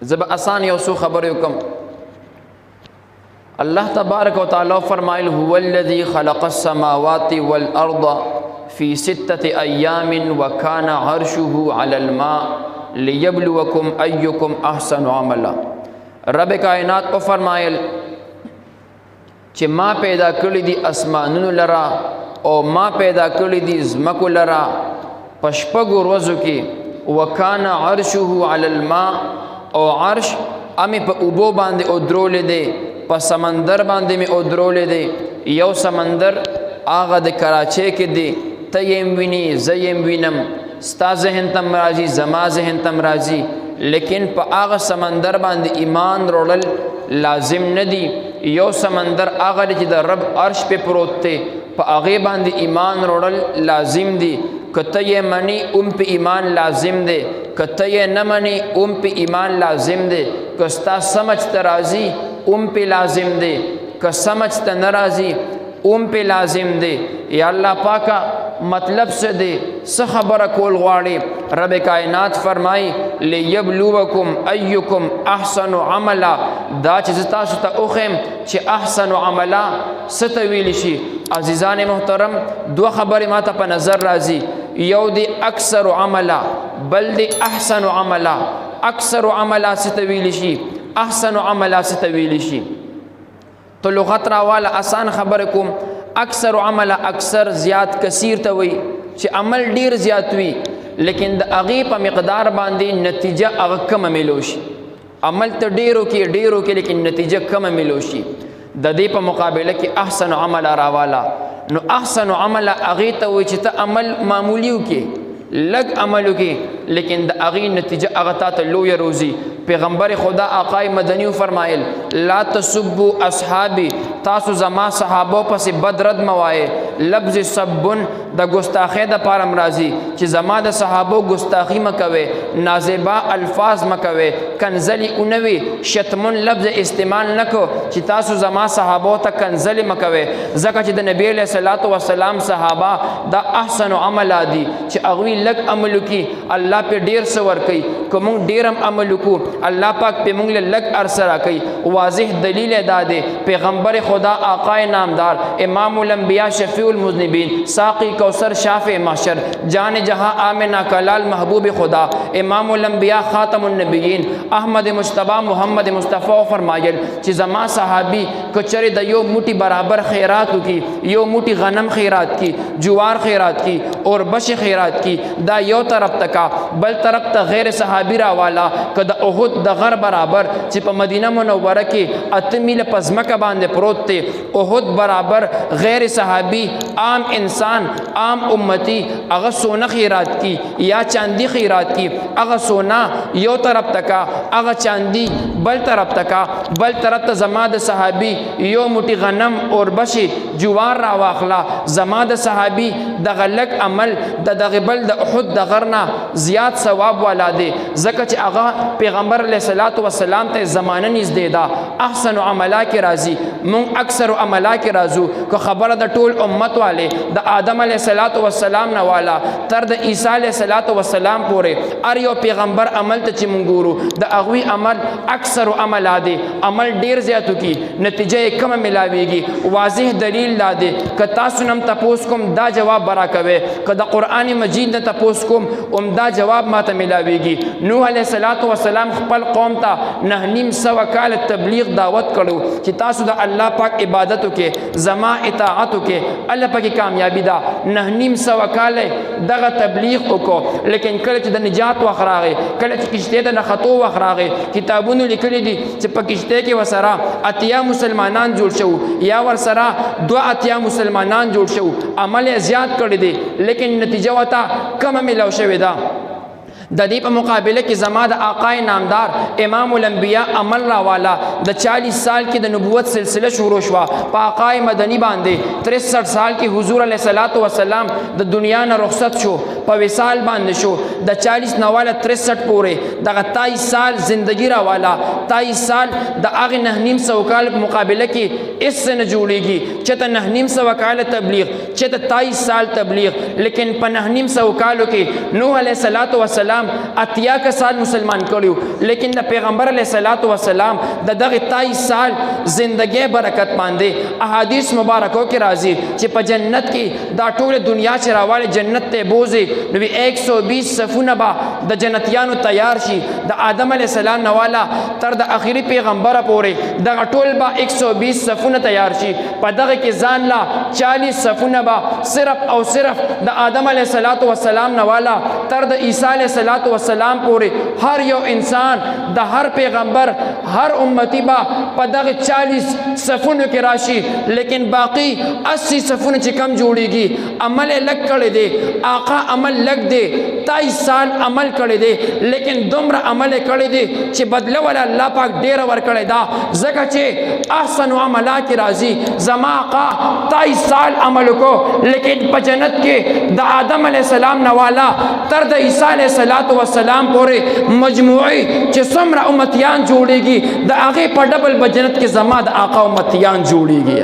زه به اسان یو څو خبرې وکم. الله تبارک وتعالى فرمایل هو الذي خلق السماوات والارض في سته ايام وكان عرشه على الماء ليبلوكم ايكم احسن عملا. رب کائنات او فرمایل چې ما پیدا کړی دي اسمانونو لرا او ما پیدا کړی دي زمکو لرا پشپګو ورځو کې، وکانا عرشه علی الماء، او عرش امی په اوبو باندې او درولې دی، په سمندر باندې می او درولې دی. یو سمندر هغه د کراچۍ کې دی، ته یې ویني، زه یې وینم، ستا ذهن تم راځي، زما ذهن تم راځي، لیکن په هغه سمندر باندې ایمان وروړل لازم نه دی. یو سمندر هغه چې د رب عرش په پروت دی، په هغه باندې ایمان وروړل لازم دی. کته یې منی اوم په ایمان لازم دی، کته یې نه منی اوم په ایمان لازم دی. که ستا سمج ته راځي اوم په لازم دی، که سمج ته نه راځي اوم په لازم دی. یا الله پاکا مطلب څه دی، څه خبره کول غواړي؟ رب کائنات فرمای لیبلوکم ایکم احسن عملا. دا چې تاسو ته اوخم چې احسن عملا څه ته ویل شي. عزیزان محترم، دوه خبرې ما ته په نظر راځي، یو دی اکثر عملا، بل دی احسن عملا. اکثر عملا څه ته ویل شي، احسن عملا څه ته ویل شي؟ ته لغت راواله، آسان خبره کوم. اکثر عمل، اکثر زیات، کثیر ته وي چې عمل ډیر زیات وي، لیکن د هغې په مقدار باندې نتیجه هغه کمه ملو شي. عمل ته ډیرو کې ډیرو کې، لیکن نتیجه کمه ملو شي. د دې په مقابله کې احسن عمل راواله، نو احسن عمل هغې ته وي چې ته عمل معمولی وکې، لږ عمل وکې، لیکن د هغې نتیجه هغه تا ته لویه روزي. پیغمبر خدا آقای مدنی فرمایل لا تسبوا اصحابي، تاسو زما صحابو پسې بد رد موایې. لفظ سبن د ګستاخی د پاره مرضی چې زما د صحابو ګستاخی مکوي، نازبا الفاظ مکوي، کنزلی اونوي، شتمن لفظ استعمال نکو چې تاسو زما صحابو ته کنزلی مکوي، ځکه چې د نبی له صلوات و سلام صحابه د احسن عمل دي چې هغوی لږ عمل کی الله په ډیر څه ور کوي، کوم ډیرم عمل کو الله پاک په مونږ له لږ ارسه را کوي. واضح دلیل ادا دی، پیغمبر خدا آقای نامدار امام الانبیاء شفیع المذنبین ساقی کوثر شافع محشر جان جہاں آمنہ کلال محبوب خدا امام الانبیاء خاتم النبیین احمد مجتبی محمد مصطفی فرمایل چې زما صحابي کچره د یو موټي برابر خیرات کی، یو موټي غنم خیرات کی، جوار خیرات کی اور بش خیرات کی، دا یو طرف تکا، بل طرف ته غیر صحابي راوالا که د احد د غر برابر چې په مدینه منوره کې 8 میله په ځمکه باندې پروت دی، احد برابر غیر صحابي عام انسان عام امتی هغه سونه خیرات کی یا چاندی خیرات کی، هغه سونا یو طرف تکا، هغه چاندی بل طرف تکا، بل طرف ته زما د صحابي یو موټي غنم اور بشي جوار را واخلا، زما د صحابي د غلق عمل د دغه بل د احد د غرنا زیات ثواب والا دی، ځکه چې هغه پیغمبر علیه الصلاۃ والسلام ته زمانه نږدې ده. احسن عملا کې راځي، مونږ اکثر عملا کې راځو. که خبره د ټول امت والے د آدم علیه الصلاۃ والسلام نه والا تر د عیسی علیه الصلاۃ والسلام پورې ار یو پیغمبر عمل ته چې مونږ ګورو، د هغوی عمل اکثر عملا دی، عمل ډیر زیاتو کی نتیجه یې کمه ملاویږي. واضح دلیل دا دی، که تاسو نم تپوس کوم دا جواب برا کوي، که د قرآن مجید نه تپوس کوم هم دا جواب ماته ملاویږي. نوح علیه الصلاۃ والسلام خپل قوم ته 950 کال تبلیغ دعوت کړو چې تاسو د الله پاک عبادت وکې، زما اطاعت وکې، الله پاک کامیابی ده. 950 کال دغه تبلیغ وکړو، لیکن کله چې د نجات وخت راغی، کله چې کشته د نختو وخت راغی، کتابونو لیکلي دي چې په کشته کې وسره 80 مسلمانان جوړ شو یا ورسره 82 مسلمانان جوړ شو. عمل یې زیات کړی دی، لیکن نتیجه وته کمه ملو شوې ده. د دې په مقابله کې زما د آقای نامدار امام الانبیاء عمل راوالا، د 40 سال کې د نبوت سلسله شروع شوه په آقای مدني باندې، 63 سال کې حضور علیه الصلاۃ والسلام د دنیا نه رخصت شو، په وصال باندې شو. د 40 نواله 63 پورې دغه 23 سال زندگی راوالا، 23 سال د هغه 950 کال په مقابله کې اس نه جوړیږي چې ته 950 کال تبلیغ، چې ته 23 سال تبلیغ، لیکن په 950 کالو کې نوح علیه الصلاۃ والسلام السلام 80 کسان مسلمان کړیو، لیکن د پیغمبر علیه الصلاۃ والسلام د دغه 23 سال زندګۍ برکت باندې احادیث مبارکو کې راځي چې په جنت کې دا ټول دنیا چې راواله جنت ته بوزي، نو 120 صفونه به د جنتیانو تیار شي، د آدم علیه السلام نواله تر د اخیری پیغمبر پورې دغه ټول به 120 صفونه تیار شي. په دغه کې ځان لا 40 صفونه به صرف او صرف د آدم علیه السلام نواله تر د عیسی علیه السلام پورې هر یو انسان د هر پیغمبر هر امتی به په دغه 40 صفونو کې راشي، لیکن باقی 80 صفونه چې کم جوړیږي عمل لږ کړی دی. آقا عمل لږ دی، 23 سال عمل کړی دی، لیکن دومره عمل کړی دی چې بدله ولا الله پاک ډیره ورکړی دا، ځکه چې احسن عملا کې راځي. زما آقا 23 سال عمل کو، لیکن په جنت کې د آدم علیه السلام نواله تر د عیسی علیه السلام پورې مجموعي چې څومره امتیان جوړیږي، د هغې په ډبل په جنت کې زما د آقا امتیان جوړیږي.